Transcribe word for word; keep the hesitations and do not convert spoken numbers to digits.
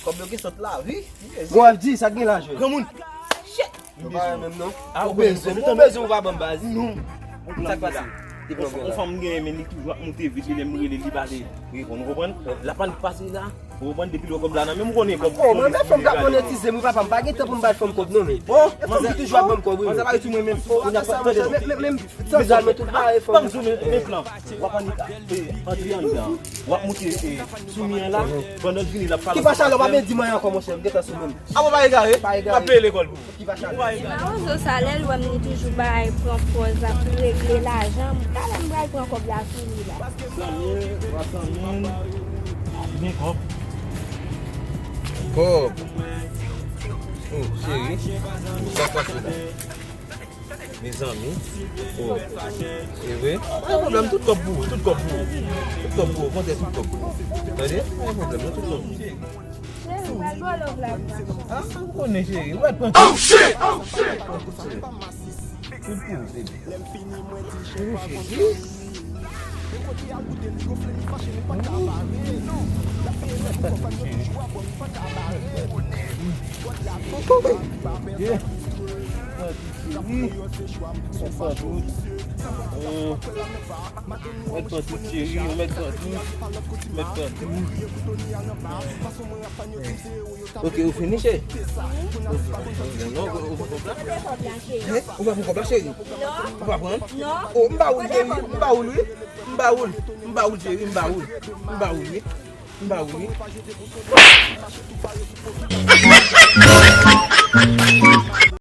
Kòb yo gen sot la, wi. Bon, F D, sa k gen la, jwe? Granmoun. Shit. Yo pa menm non. Ah, ou bezwen, ou bezwen, ou pa ban m baz. Non. Sa k pase? Li pran grenn la. Yon fanm genyen, men li toujou ap monte vit, li lè m rele, li pa vle reponn, ou konprann? L ap annik pase la, ou konprann, depi l wè kòb la nan men m, ou konnen kòb. Oh, mwen, men fanm k ap monetize m, wi, papa, m pa gen tan pou m bay fanm kòb, non, men. Bon, e fanm ki toujou ap ban m kòb, wi. Manzè pa ret sou mwen menm. Oh, ou pa fè sa, manzè, men, men, men, sanzal, mwen tout bare fanm. Ban m zoome, men plan. W ap annik, eh, antre anndan. W ap monte, eh, Soumi an la, pandan l vini, l ap pale. Ki pa chalè, w pa byen di m anyen ankò, monchè, m gentan sou menm. A bon, pa egare, m ap peye lekòl pou ou. Ki pa chalè. Mawozo sa, lè l wè m, li toujou bay, pran pòz, ap regle lajan. Talè m pral pran kòb la sou li la. Zanmi, w ap zanmi, gen kòb. Kòb. Oh, cheri. Sa k pase la? Mezanmi. Oh. E vre? Pa gen pwoblèm, tout kòb pou ou, tout kòb pou ou. Tout kòb pou ou, kontè tout kòb pou ou. Tande? Pa gen pwoblèm, non, tout kòb pou ou. Cheri, m pral ba w love la. Ah, ou konnen, cheri. Ou mèt pran tout. Oh, shit! Oh, shit! Tout pou ou, baby. Cheri, cheri. Mèt pran tout, cheri, mèt pran tout, mèt pran tout. Ok, ou fini, cheri? Non, ou, ou, ou, ou pa pran kòb la, cheri? Ou pa pran? Non. Oh, m ba ou l, cheri, m ba ou l, wi. M ba ou l, m ba ou l, cheri, m ba ou l. M ba ou l, wi. M ba ou l, wi.